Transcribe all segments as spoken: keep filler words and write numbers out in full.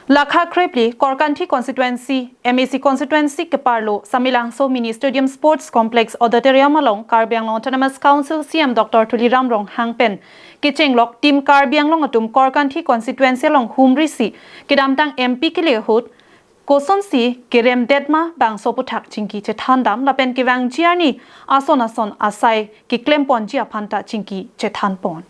Lakha krephli Korkanthi constituency, M A C constituency keparlo Samelangso Mini Stadium Sports Complex Auditorium along Karbi Anglong Autonomous Council C E M Doctor Tuliram Ronghang pen kechenglok Team Karbi Anglong atum Korkanthi constituency along humrisi kedamtang M P kelik ahut kosonsi keremdet ma bangso aputhak chingki chethandam lapen kevangji arni ason ason asai keklemponji aphanta chingki chethanpon.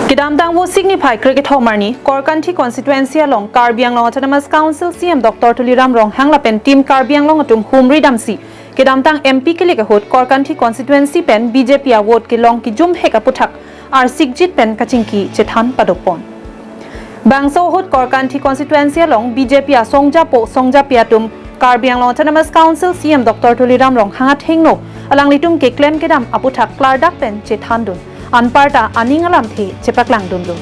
Kedamtang Vosik niphai krekethom arni Korkanthi constituency along Karbi Anglong Autonomous Council C E M Doctor Tuliram Ronghang lapen Team Karbi Anglong atum humri damsi kedamtang M P kelik ahut Korkanthi constituency pen B J P avote kelong kejumhek aputhak arsikjit pen kachingki chethan padopon. Bangso ahut Korkanthi constituency along B J P asongjapo songjapi atum Karbi Anglong Autonomous Council C E M Doctor Tuliram Ronghang athengno alanglitum keklem kedam aputhak klardak pen chethandun, anparta aning alamthe chepaklangdunlo.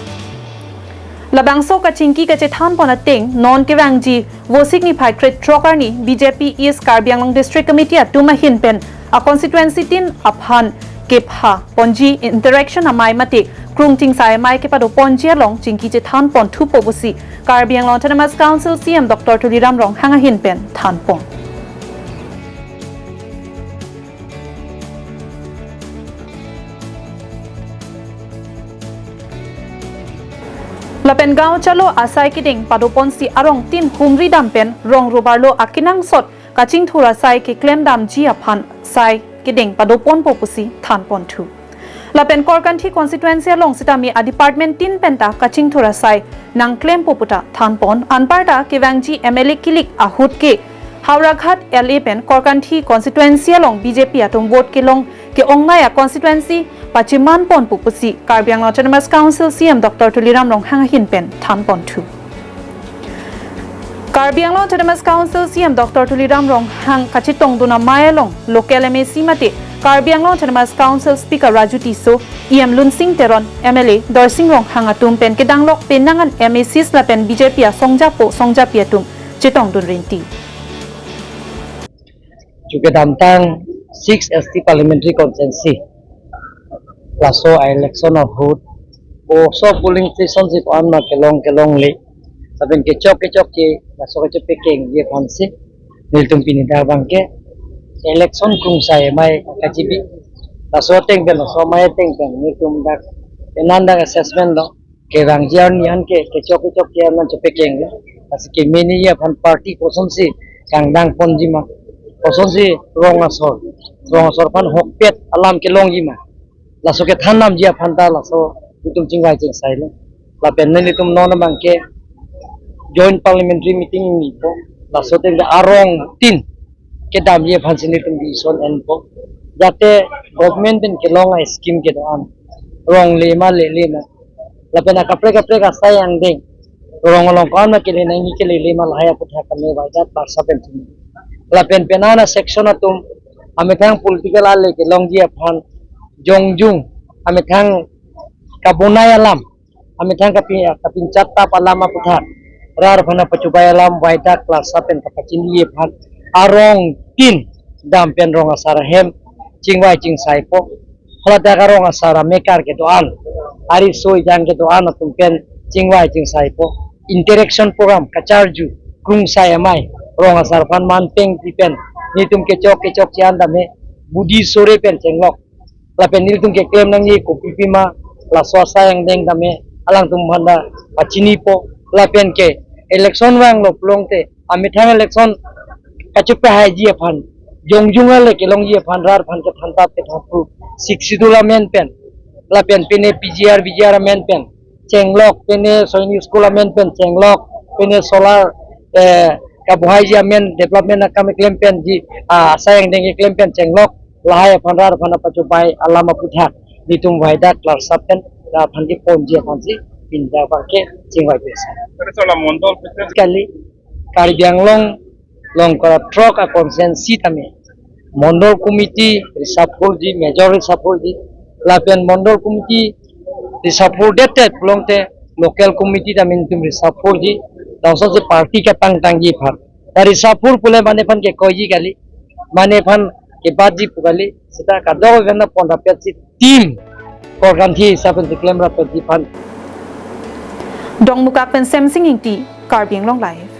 Labangso kachingki kachethanpon ateng non kevangji Vosik niphai krethrok arni B J P East Karbi Anglong District Committee atum ahin pen a constituency tin aphan kephaponji interaction amei mate krung tingsai amei kepadoponji along chingki chethanpon thupo pusi Karbi Anglong Autonomous Council C E M Doctor Tuliram Ronghang ahin pen thanpon. Lapen gaon chalo asai kedeng padoponsi arong tin humri dam pen rong robarlo akenangsot kachingthur asai keklem damji aphan sai kedeng padoponpo pusi thanpon thu. Lapen Korkanthi constituency along sitame a department tin penta kachingthur asai nangklempo puta thanpon, anparta kevangji M L A kelik ahut ke Howraghat L A pen Korkanthi constituency along B J P atum vote kelong ke-ongnei a constituency pachimanponpo pusi Karbi Anglong Autonomous Council C E M Doctor Tuliram Ronghang ahin pen thanpon thu. Karbi Anglong Autonomous Council C E M Doctor Tuliram Ronghang kachetongdun amei along local M A C mate Karbi Anglong Autonomous Council Speaker Raju Tisso, E M Lunsing Teron, M L A Dorsing Ronghang atum pen kedanglok penang an M A Cs lapen B J P asongjapo songjapi atum chetongdun rinti. Chuke damtang six S T Parliamentary Constituency laso a-election ahut oso polling station si ko-an ma kelong kelongle, lapen kechok kechok ke laso kachepekengji aphansi nelitum pini dak abangke election krungsai amei kachibi, laso ateng pen laso amei ateng pen nelitum dak enan dak assessment lo. Kevangji arni an ke kechok kechok ke an chepekenglo. Lasi kemeneji aphan party kosonsi kangdangponji ma, kosonsi rong asor, rong asor aphan hokpet alam kelongji ma, laso kethandamji aphanta laso itum chingvai chingsailo. Lapen nelitum non abangke joint parliamentary meeting ingnipo, laso ateng arong tin kedamji aphansi nelitum decision enpo, jate government pen kelong a-scheme kedo-an rong le ma lele ma, lapen akaprek kaprek asai angdeng rong along ko-an ma kele nangji kelele ma, lahai aputhak kami vaidat barsa pen tumi. Lapen penang a-section atum amethang political ale kelongji aphan jongjung, amethang kabonai alam, amethang kapi-, kapinchat tap alam aputhak rar aphan pachubai alam vaidak klasa pen kapachiniji aphan arong tin dam pen rong asar ahem chingvai chingsaipo. Haladak arong asar amekar kedo-an, ariso ejang kedo-an atum pen chingvai chingsaipo. Interaction program kacharju krungsai amei rong asar aphan manteng pi pen nelitum kechok kechok che-an dam he, budi sore pen chenglok. Lapen nelitum keklem nangji kopi pi ma, laso asai angdeng dam he alangtum aphanta pachinipo. Lapen ke election vanglo pulote amethang election kachepahaiji aphan, jongjung ale kelongji aphan rar aphan kethan tap kethan pru, Sixth Schedule amen pen, lapen pine P G R, V G R amen pen chenglok, pine Sainik School amen pen chenglok, pine solar, eh, kabohaiji amen, development akam keklem penji, ah, asai angdeng keklem pen chenglok, lahai aphan rar aphan pachubai alam aputhak nelitum vaidat klasa pen rar aphan keponji aphansi pini dak abangke chingvai pesa. Kali Karbi Anglong along krethrok a-constituency tame Mondol Committee reshuffle ji, major reshuffle ji, lapen Mondol Committee reshuffle det det pulote local committee tame nelitum reshuffle ji, langsung si party kapangtangji aphan. Ta reshuffle pule mane aphan ke koiji kali, mane aphan kebatji pu kali, seta kadokave aphan pon rapet si Team Korkanthi asapen si klem rapetji aphan. Dongmukak pen Semsing Ingti, Karbi Anglong Live.